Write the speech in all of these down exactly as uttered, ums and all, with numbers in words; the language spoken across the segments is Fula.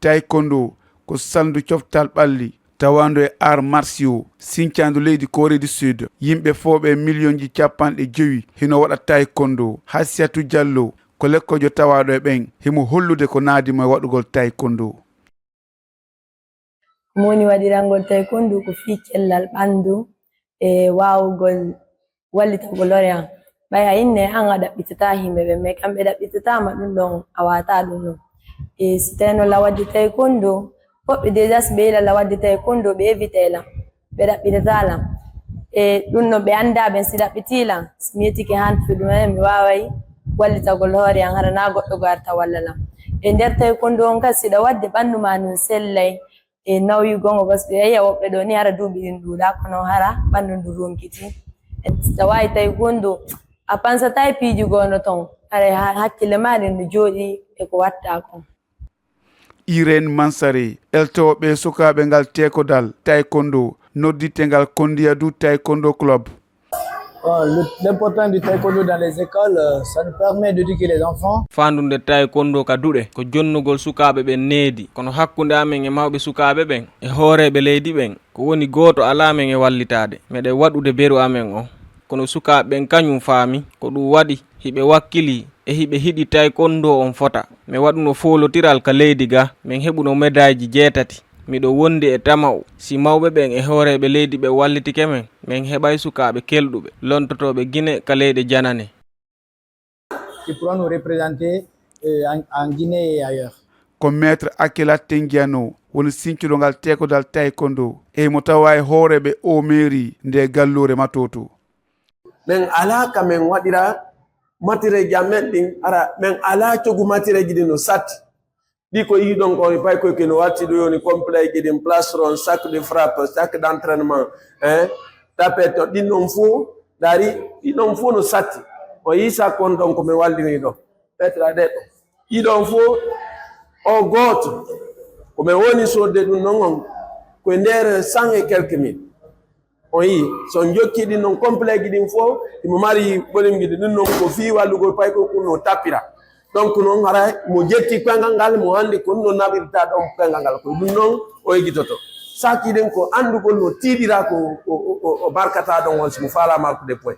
Taekwondo ko salndu coftal ɓalli tawaandu e arts martiaux sincaandu leydi Corée du Sud. Yimɓe fooɓe miliyonji capanɗe jowi hino waɗa taekwondo. Hassiyatu Jallo ko lekkojo tawaaɗo e ɓen, himo hollude ko naadi mo e waɗugol taekwondo. Ko moni waɗirangol taekwondo ko fii cellal ɓanndu e waawugol wallitagol hoore an. Ɓay a inne an a ɗaɓɓitataa yimɓe ɓen, mais kamɓe ɗaɓɓitataama, ɗun ɗon a waawataa ɗun ɗon. E si tawii non la waɗde taekwondo, woɓɓe déjà si ɓe yiila la waɗde taekwondo ɓe evitay lan, ɓe ɗaɓɓitataa lan. E ɗun ɗon ɓe anndaa ɓen si ɗaɓɓitii lan, si mi yettike han fii ɗun ɗon mi waaway wallitagol hoore an, hara naa goɗɗo goo arta walla lan. E nder taekwondo on kadi si ɗa waɗde ɓanndu maa ndun sellay e nawyugol ngo, parce que a yi'a woɓɓe ɗoo nii hara duuɓi ɗin ɗuuɗaa, kono hara ɓanndu ndun ronkitii. Si tawii taekwondo a pansataa e piiji goo no ton, hara hakkille maa ɗin no jooɗii e ko wattaa kon. Irène Mansare, eltooɓe sukaaɓe ngal teekodal taekwondo, nodditeengal Kondiadu Taekwondo Club. Bon, le- l'importance du taekwondo dans les écoles, euh, ça nous permet d'éduquer les enfants. Faandude taekwondo ka duɗe ko jonnugol sukaaɓe ɓen needi, kono hakkunde amen e mawɓe sukaaɓe ɓen e hooreeɓe leydi ɓen, ko woni gooto alaa men e wallitaade. Meɗen waɗude beru amen on, kono sukaaɓe ɓen kañum faami, ko ɗum waɗi hiɓe wakkilii e hiɓe hiɗi taekwondo on fota. Men waɗuno foolotiral ka leydi ga, men heɓuno medayji jeetati. Miɗo wondi e tama'u, si mawɓe ɓen e hooreeɓe leydi ɓen wallitike men, men heɓay sukaaɓe kelɗuɓe, lontotooɓe Gine ka leyɗe janane. Qui pourront nous représenter euh, en, en Guinée et ailleurs. Ko Maître Akela Tengiano woni sincuɗo ngal teekodal taekwondo. E himo tawaa e hooreeɓe oo meeri ndee galluure Matoto. Men alaa ka men waɗira matireeji amen ɗin, hara men alaa cogu matireeji ɗin no satti. Ɗi ko yiɗon ko pay koy keno watti ɗo yoni complet ji ɗin, plastron, sac de frappe, sac d'entraînement, hein, tapette, ɗin non fof dari, ɗin non fof no satti. O yi sac on ɗon ko mi wallini ɗo, petra ɗe ɗo. Ɗiɗon fof o gooto ko mi woni sodde ɗum non on ko e nder cent et quelques mille. On yii, so on jokki ɗin non complet ji ɗin fof, himo mari volume ji ɗin non ko fii wallugol pay ko kunno tappira. Donc non hara mo jetti koyngal ngal mo handi ko ɗum no naɓirta ɗon koyngal ngal ko ɗum non o egitoto. Saki ɗin ko andugol no tiiɗira ko o barkata ɗon on simo faala markude poy.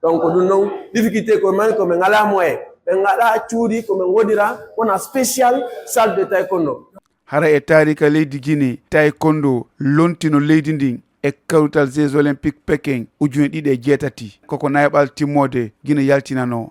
Donc ɗum non difficulté ko mani ko min ngala moyen, min ngala cuuɗi ko min wodira wona spécial salle de taekwondo. Hara e taarika leydi Guinée, taekwondo lontino leydi ndin e kawrital Jeux Olympiques Pékin ujune ɗiɗi e jeetati. Koko nayaɓal timmoode Guinée yaltinanoo.